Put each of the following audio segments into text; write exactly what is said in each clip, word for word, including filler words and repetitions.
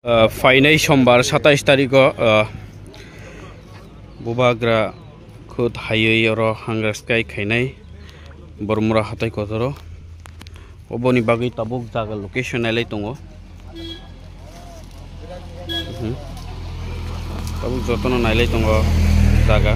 Ah, phainai sombar satais tarikh o, ah, Bubagra khud haywi oro hangra sky khainai Bormura hatai kotoro. Oboni bagwi tabuk jaga location nailai tongo. Mhm. Tabuk jotono nailai tongo jaga.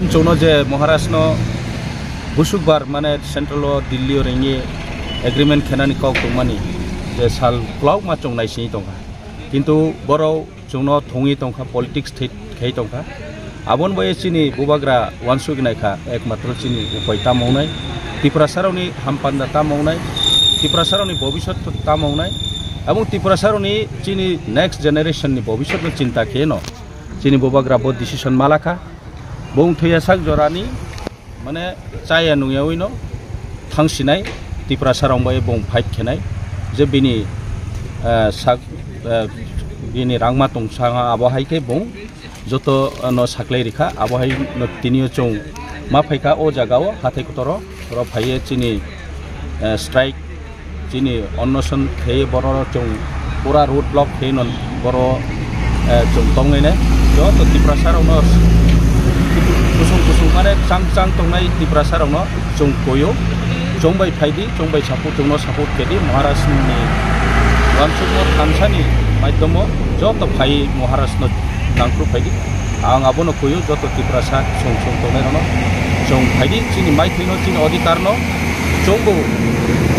Chwngno je Maharaj no busukbar mane central o Delhi o ringwi agreement khenani kok tongmani je sal kwlak ma chwng naisingwi tongkha, kintu borok chwngno thungwi tongkha, politics thwi-, khai tongkha. Aboni bai chini bubagra uansuk naikha, ekmatro chini upai tamo wngnai, Tiprasarokni hampanda tamo wngnai, Tiprasarokni bobisot tamo wngnai, abong Tiprasarokni chini next generation ni bobisotno chinta kheno chini bubagra bo decision malakha. Bong thwiya sak jorani mane chaya nungyawi no thangsinai Tiprasa rong bai bong fight khenai je bini, eh, sak, eh, bini rangma tong sanga abo hai khe bong joto no saklai rikha abo hai no tinio chwng ma phaikha o jaga o hathai kotoro oro phaiye chini, eh, strike chini onnoson khe borok chwng pura road block khe non borok, eh, chwng tongnai nai joto Tiprasa rokno kusung kusung mane chang chang tongnai Tiprasa rokno chwng koyo chwng bai phaidi chwng bai support chwngno support kedi Maharaj ni wansukma thansani maidhomo joto phai Maharaj no nangkru phaidi. Ang abono kuyu joto Tiprasa song song tongnai rokno chwng phaidi chini maithai no chini odhikar no chwngbo,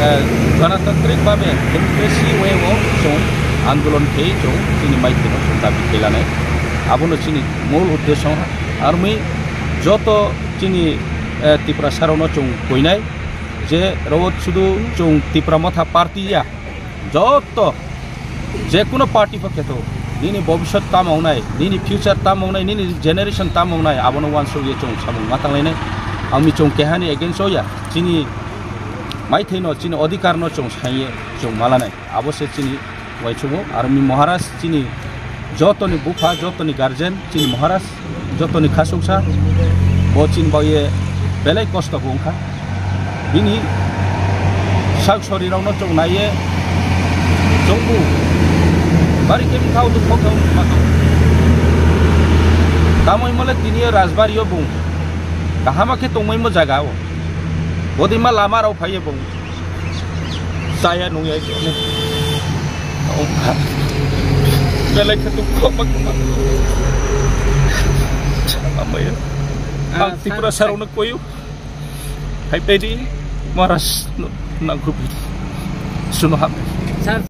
eh, ganatantrik babe democracy way o chwng andolon khe chwng chini maithai no chwng dabi khe lanai. Abono chini mul uddesyo armi joto chini, eh, Tiprasa rokno chwng kuinai je ro sudu chwng Tipra Motha party ya. Joto je kuno party pho kheto nini bobisot tamo wngnai, nini future tamo wngnai, nini generation tamo wngnai, abono uansuk ye chwng samung ma tanglainai. Ang ni chwng kehani against o ya, chini maithai no, chini odhikar no chwng saiye chwng malanai. Abo se chini uaisukmung. Aro mi Maharaj chini jotoni bupha, jotoni guardian, chini Maharaj jotoni khasuksa, bo chini bagwi belai kosto bo wngkha. Bini sak sori rokno chwng naiye chwngbu bari khe bwkha o dukho khe wngma tongo. Tamo himole tini o rajbari o bung kahama khe tongmaimo jaga o. Bodima lama rok phaiye bung. Chaya nungya khe. Belai khe dukho ma khe ma. Amaya. Ah, ang Tiprasa rokno koyu. Hai pedi Maharaj no nangkru pedi. Suno hamya.